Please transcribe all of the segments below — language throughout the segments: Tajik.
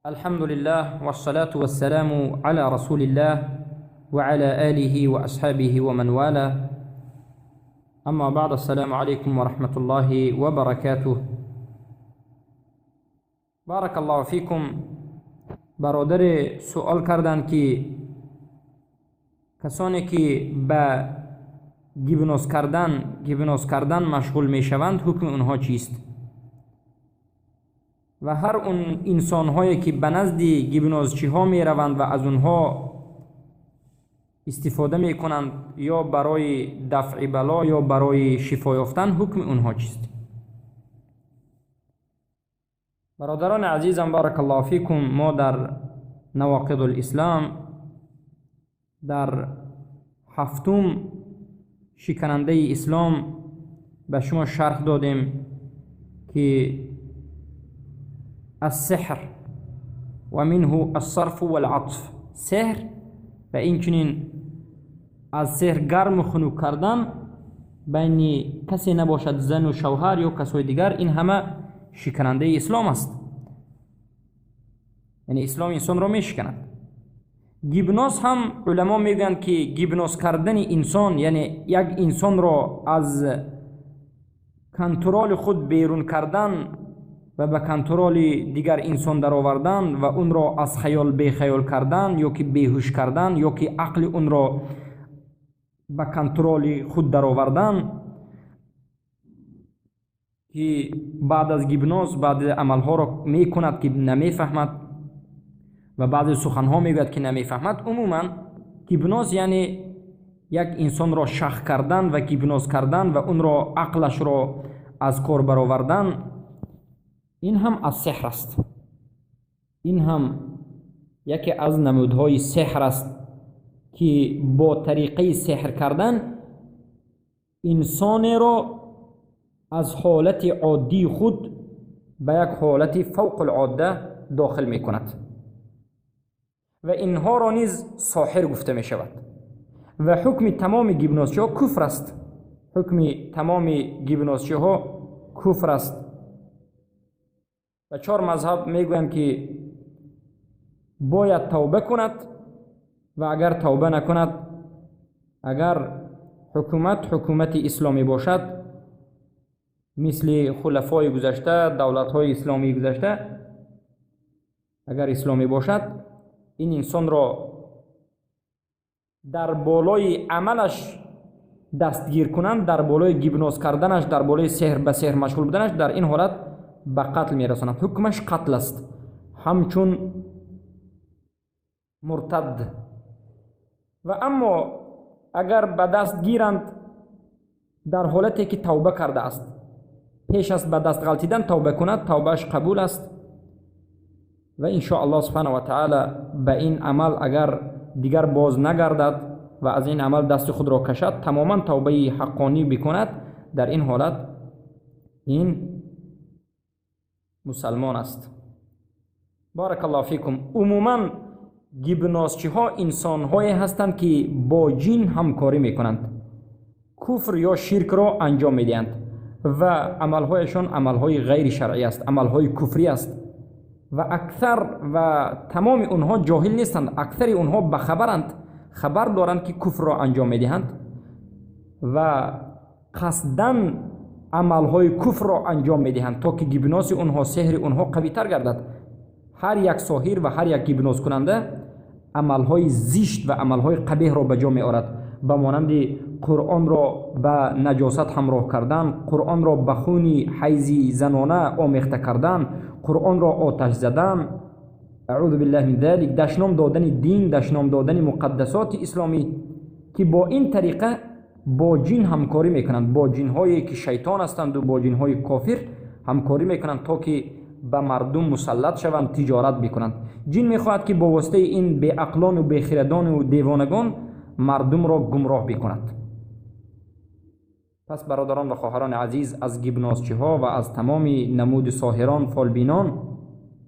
الحمد لله والصلاة والسلام على رسول الله وعلى آله وأصحابه ومن والاه. أما بعد، السلام عليكم ورحمة الله وبركاته. بارك الله فيكم. برادر سؤال کردند که کسانی که به گیبنوز کردن مشغول میشوند، حکم اونها چیست و هر اون انسان هایی که به نزد گیبنوزچی ها می روند و از اونها استفاده می کنند، یا برای دفع بلا یا برای شفا یافتن، حکم اونها چیست؟ برادران عزیزم، بارک الله فیکم، ما در نواقض الاسلام در هفتم شکننده اسلام به شما شرح دادیم که السحر ومنه الصرف والعطف، سحر و اینچنین از سحر گرم و خنک کردن بین کسی نباشد، زن و شوهر یا کسای دیگر، این همه شکننده اسلام است، یعنی اسلام انسان را میشکند. گیبنوز هم علما میگویند که گیبنوز کردن انسان، یعنی یک انسان را از کنترل خود بیرون کردن و به کنترل دیگر انسان درآوردن و اون را از خیال بیخیال کردن یا که بیهوش کردن یا که عقل اون را به کنترل خود درآوردن، که بعد از گیبنوز بعد عملها را میکند که نمیفهمد و بعضی سخنها میگوید که نمیفهمد. عموما گیبنوز یعنی یک انسان را شخ کردن و گیبنوز کردن و اون را عقلش را از کار برآوردن، این هم از سحر است. این هم یکی از نمودهای سحر است که با طریقه سحر کردن انسان را از حالت عادی خود به یک حالت فوق العاده داخل می کند و اینها را نیز ساحر گفته می شود و حکم تمام گیبنوزچی ها کفر است. حکم تمام گیبنوزچی ها کفر است و چهار مذهب میگویند که باید توبه کند و اگر توبه نکند، اگر حکومت حکومت اسلامی باشد، مثل خلفای گذشته، دولت های اسلامی گذشته، اگر اسلامی باشد، این انسان را در بالای عملش دستگیر کنند، در بالای گیبنوز کردنش، در بالای سحر به سحر مشغول بودنش، در این حالت به قتل میرسانند. حکمش قتل است، همچون مرتد. و اما اگر به دست گیرند در حالتی که توبه کرده است، پیش از به دست غلطیدن توبه کند، توبهش قبول است و ان شاء الله سبحانه و تعالی به این عمل اگر دیگر باز نگردد و از این عمل دست خود را کشد، تماما توبه حقانی بکند، در این حالت این مسلمان است. بارک الله فیکم. عموما گیبنازچی ها انسان های هستند که با جین همکاری میکنند، کفر یا شرک را انجام میدهند و عملهایشان عملهای غیر شرعی است، عملهای کفری است و اکثر و تمام اونها جاهل نیستند. اکثر اونها بخبرند، خبر دارند که کفر را انجام میدهند و قصداً عملهای کفر را انجام میدهند تا که گیبناس اونها، سحر اونها قوی تر گردد. هر یک ساحر و هر یک گیبناس کننده عملهای زشت و عملهای قبیح را به جا می آورد، به مانند قرآن را به نجاست همراه کردن، قرآن را به خون حیض زنانه آمیخته کردن، قرآن را آتش زدن، اعوذ بالله من ذلک، دشنام دادن دین، دشنام دادن مقدسات اسلامی، که با این طریقه با جین همکاری میکنند، با جین هایی که شیطان هستند و با جین های کافر همکاری میکنند تا که به مردم مسلط شوند، تجارت بکنند. جین میخواهد که با واسطه این بیعقلان و بیخردان و دیوانگان مردم را گمراه بکند. پس برادران و خواهران عزیز، از گیبنازچی ها و از تمام نمود ساحران، فالبینان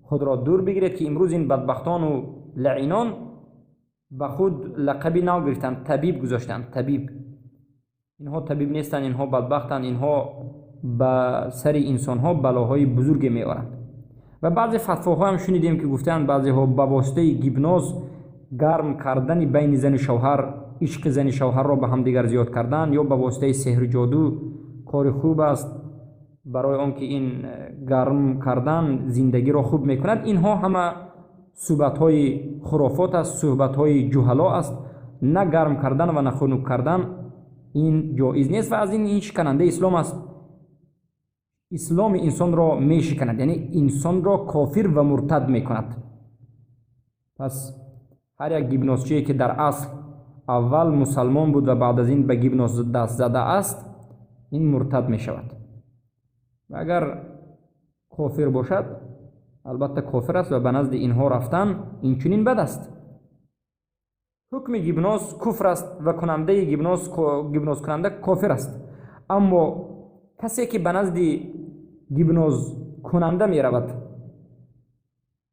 خود را دور بگیرید که امروز این بدبختان و لعینان به خود لقبی نو گرفتند، طبیب گذاشتند. طبیب، اینها طبیب نیستند، اینها بدبختند، اینها به سر انسان ها بلاهای بزرگ می آورند. Ва баъзе фатвоҳо ҳам шунидем, ки гуфтаанд баъзеҳо ба воситаи гипноз гарм кардани байни зану шавҳар, ишқи зану шавҳарро ба ҳамдигар зиёд кардан ё ба воситаи сеҳру ҷоду кори хуб аст, барои он ки ин гарм кардан зиндагиро хуб мекунад. Инҳо ҳама суҳбатҳои хурофот аст, суҳбатҳои ҷуҳало аст. На гарм кардан ва на хунук кардан ин ҷоиз нест ва аз ин шиканандаи ислом аст. Исломи инсонро мешиканад, яъне инсонро кофир ва муртад мекунад. Пас ҳар як гипнозчие ки дар асл аввал мусалмон буд ва баъд аз ин ба гипноз даст зада аст, ин муртад мешавад. Ва агар кофир бошад, албатта кофир аст ва ба назди инҳо рафтан инчунин бад аст. Ҳукми гипноз куфр аст ва кунандаи гипноз, гипнозкунанда кофир аст. Аммо касе ки ба назди гипнозкунанда меравад,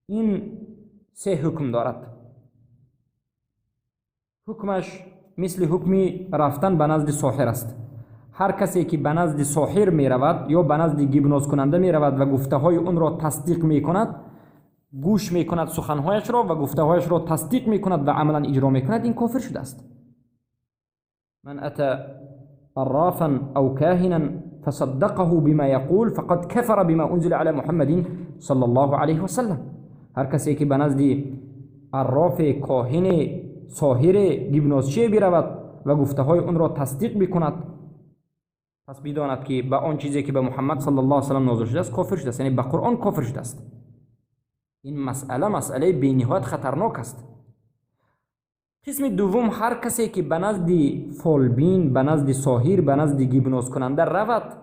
ин се ҳукм дорад. Ҳукмаш мисли ҳукми рафтан ба назди соҳир аст. Ҳар касе ки ба назди соҳир меравад ё ба назди гипнозкунанда меравад ва гуфтаҳои онро тасдиқ мекунад, гӯш мекунад суханҳояшро ва гуфтаҳояшро тасдиқ мекунад ва амалан иҷро мекунад, ин кофир шудааст. Ман ата аррафан ав каҳинан фасаддақаҳу бима яқул фақад кафара бима унзила ала муҳаммадин саллаллоҳу алайҳи васаллам. Ҳар касе ки ба назди аррофе, коҳине, соҳире, гипнозчие биравад ва гуфтаҳои онро тасдиқ бикунад, пас бидонад ки ба он чизе ки ба Муҳаммад саллаллоҳу алайҳи васаллам нозил шудааст кофир шудааст, яъне ба Қуръон кофир шудааст. Ин масъала масъалаи бениҳоят хатарнок аст. Қисми дуввум, ҳар касе ки ба назди фолбин, ба назди соҳир, ба назди гипнозкунанда равад,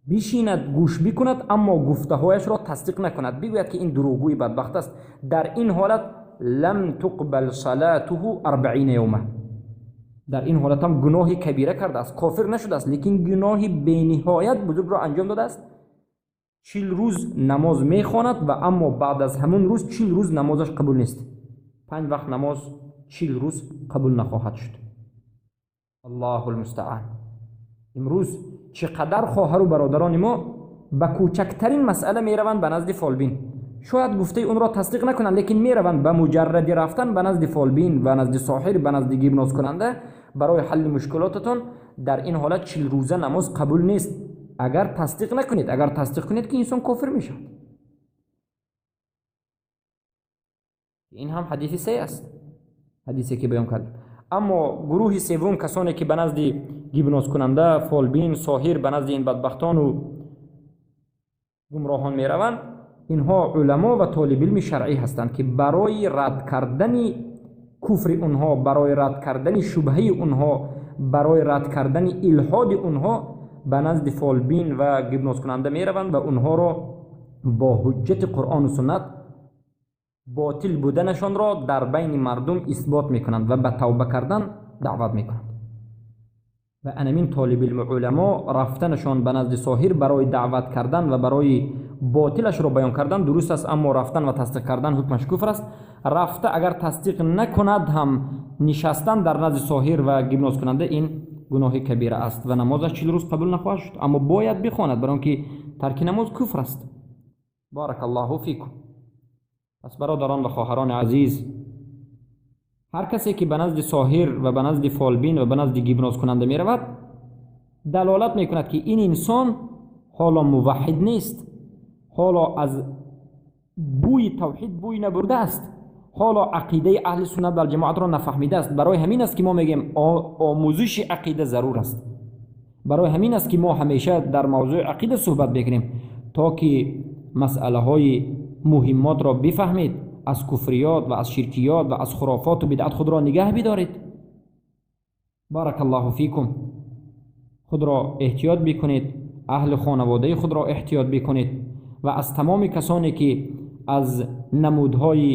бишинад, гӯш бикунад, аммо гуфтаҳояшро тасдиқ накунад, бигӯяд ки ин дурӯғгӯи бадбахт аст, дар ин ҳолат лам туқбал салатуҳу арбаина явма. Дар ин ҳолат ҳам гуноҳи кабира кардааст, кофир нашудааст, лекин гуноҳи бениҳоят бузургро анҷом додааст. 40 рӯз намоз мехонад ва аммо баъд аз ҳамун рӯз 40 рӯз намозаш қабул нест. 5 вақт намоз 40 рӯз қабул нахоҳад шуд. Аллоҳу лмустаан. Имрӯз чӣ қадар хоҳару бародарони мо ба кӯчактарин масъала мераванд ба назди фолбин. Шояд гуфтаи онро тасдиқ накунанд, лекин мераванд. Ба муҷарради рафтан ба назди фолбин, ба назди соҳир, ба назди гипнозкунанда барои ҳалли мушкилотатон, дар ин ҳолат 40 рӯза намоз қабул нест. Агар тасдиқ накунед, агар тасдиқ кунед ки инсон кофир мешавад. Ин ҳам ҳадиси се аст, ҳадисе ки баён кардем. Аммо гурӯҳи севум, касоне ки ба назди гипнозкунанда, фолбин, соҳир, ба назди ин бадбахтону гумроҳон мераванд, инҳо уламо ва толибилми шаръӣ ҳастанд ки барои рад кардани куфри онҳо, барои рад кардани шубҳаи онҳо, барои рад кардани илҳоди онҳо ба назди фолбин ва гипнозкунанда мераванд ва онҳоро бо ҳуҷҷати Қуръону суннат ботил буданашонро дар байни мардум исбот мекунанд ва ба тавба кардан даъват мекунанд. Ва анамин толибилму уламо рафтанашон ба назди соҳир барои даъват кардан ва барои ботилашро баён кардан дуруст аст, аммо рафтан ва тасдиқ кардан ҳукмаш куфр аст. Рафта агар тасдиқ накунад ҳам нишастан дар назди соҳир ва гипнозкунанда ин гуноҳи кабира аст ва намозаш 40 рӯз қабул нахоҳад шуд, аммо бояд бихонад, барои он ки тарки намоз куфр аст. Баракаллоҳу фикум. Пас бародарон ва хоҳарони азиз, ҳар касе ки ба назди соҳир ва ба назди фолбин ва ба назди гипнозкунанда меравад, далолат мекунад ки ин инсон ҳоло муваҳҳид нест, ҳоло аз бӯи тавҳид бӯй набурдааст, ҳоло ақидаи аҳли суннат валҷамоатро нафаҳмидааст. Барои ҳамин аст ки мо мегӯем омӯзиши ақида зарур аст. Барои ҳамин аст ки мо ҳамеша дар мавзӯи ақида суҳбат мекунем, то ки масъалаҳои муҳиммотро бифаҳмед, аз куфриёт ва аз ширкиёт ва аз хурофоту бидъат худро нигаҳ бидоред. Баракаллоҳу фикум. Худро эҳтиёт бикунед, аҳли хонаводаи худро эҳтиёт бикунед ва аз тамоми касоне ки аз намудҳои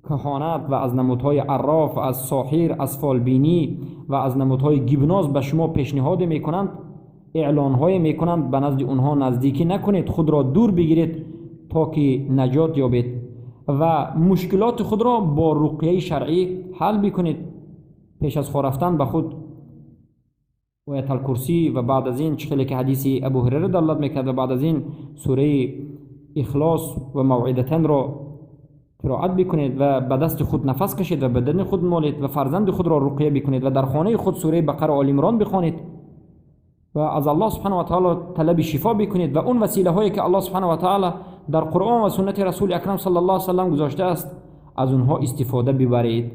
каҳонат ва аз намудҳои арроф, аз соҳир, аз фолбинӣ ва аз намудҳои гипноз ба шумо пешниҳоде мекунанд, эълонҳое мекунанд, ба назди онҳо наздикӣ накунед, худро дур бигиред то ки наҷот ёбед ва мушкилоти худро бо руқияи шаръӣ ҳал бикунед. Пеш аз хоб рафтан ба худ ояталкурсӣ ва баъд аз ин чӣ хеле ки ҳадиси Абу Ҳурайра далолат мекард ва баъд аз ин сураи Ихлос ва Мавъизатанро қироат бикунед ва ба дасти худ нафас кашед ва бадани худ молед ва фарзанди худро руқия бикунед ва дар хонаи худ сураи Бақара, Оли Имрон бихонед ва аз Аллоҳ субҳана ва таъоло талаби шифо бикунед ва он василаҳое ки Аллоҳ субҳана ва таъоло дар Қуръон ва суннати Расули Акрам саллаллоҳу алайҳи васаллам гузоштааст, аз онҳо истифода бибаред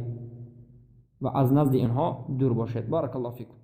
ва аз назди инҳо дур бошед. Баракаллоҳу фикум.